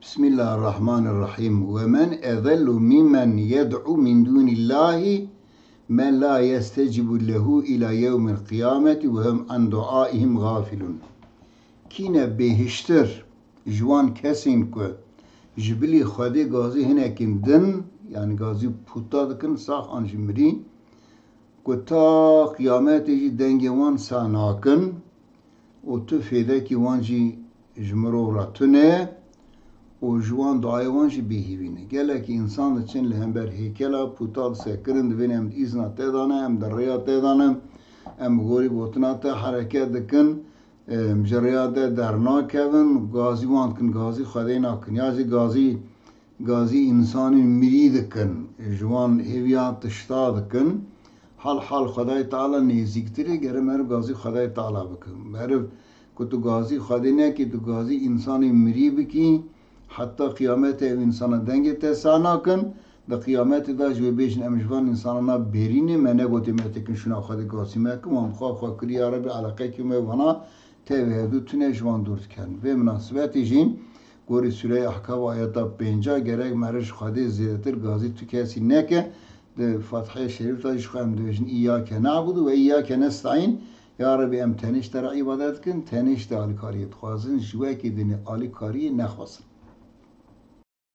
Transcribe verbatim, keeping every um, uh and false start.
Bismillahirrahmanirrahim. Ve men ezellu mimmen yed'u min dunillahi men la yestecibu lehu ila yevmil qiyameti ve hum an duaihim gafilun. Kîne bêhiştir ji wan kesên ku ji bilî Xwedê gazî hinekîn din, yanî gazî puta dikin, sax an jî mirî, ku ta qiyametê jî dengê wan sa nakin û tu fêdekî wan jî ji mirov re tune û ji wan duayê wan jî bêhîvî ne. Gelekî însan diçin li hember hêkela puta disekirin, divên em di îzna te de ne, em di rêya te de ne, em bi gorî gotina te hereket dikin, em ji rêya te dernakevin, gazî wan dikin, gazî Xwedê nakin, ya jî gazî gazî însanên mirî dikin, ji wan hêviya tişta dikin. Hal hal Xwedayê Teala nêzîktir e, gere meriv gazî Xwedayê Teala bikin. Meriv ku tu gazî Xwedê nekî, tu gazî însanên mirî bikî, heta qiyametê ew însana dengê te sa nakin. Di qiyametê de ji wê bêjin, em ji van însanana bêrî ne, me negotê me têkin şûna Xwedê gazî me kin, wan bi xwe xwe kirî, ya Rebî eleqekî me vana tevê hevdû tune ji wan dûr dikin. Vê minasibetê jî gorî Sûreya Ahkaf ayeta pênca gerek meriv ji Xwedê zêdetir gazî tu kesî neke. Di Fatihê Şerîf de jî xwe em dibêjin, Îyake ne'budu ve îyake nesta'în. Ya Rebî, em tenê ji te re îbadet dikin, tenê ji te alîkariyê dixwazin, ji wekî dinê alîkariyê nexwazin.